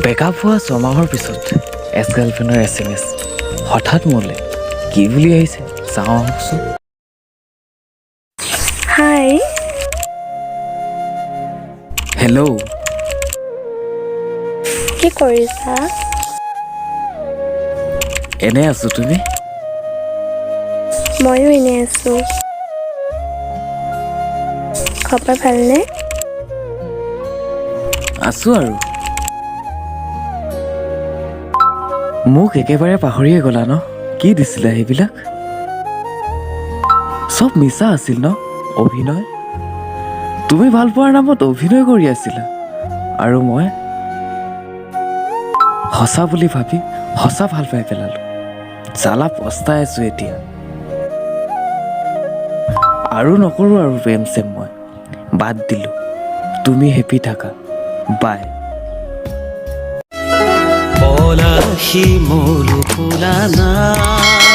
Breakup হোৱা 6 মাহৰ পিছত এক্স গাৰ্লফ্ৰেণ্ডৰ এছএমএছ হঠাৎ মোলৈ কি বুলি আহিছে, চাওঁ আহকচোন। হাই। হেল্ল'। কি কৰিছা? এনে আছো, তুমি? ময়ো এনেই আছোঁ। খবৰ ভালনে? আছো আৰু। মোক একেবাৰে পাহৰিয়ে গ'লা ন? কি দিছিলা সেইবিলাক? চব মিছা আছিল ন? অভিনয়। তুমি ভাল পোৱাৰ নামত অভিনয় কৰি আছিলা আৰু মই সঁচা বুলি ভাবি সঁচা ভাল পাই পেলালোঁ। জ্বালা পস্তাই আছোঁ এতিয়া। আৰু নকৰোঁ আৰু প্ৰেম চেম, মই বাদ দিলোঁ। তুমি হেপী থাকা, বাই। পলাশী মলু ফুলা নাই।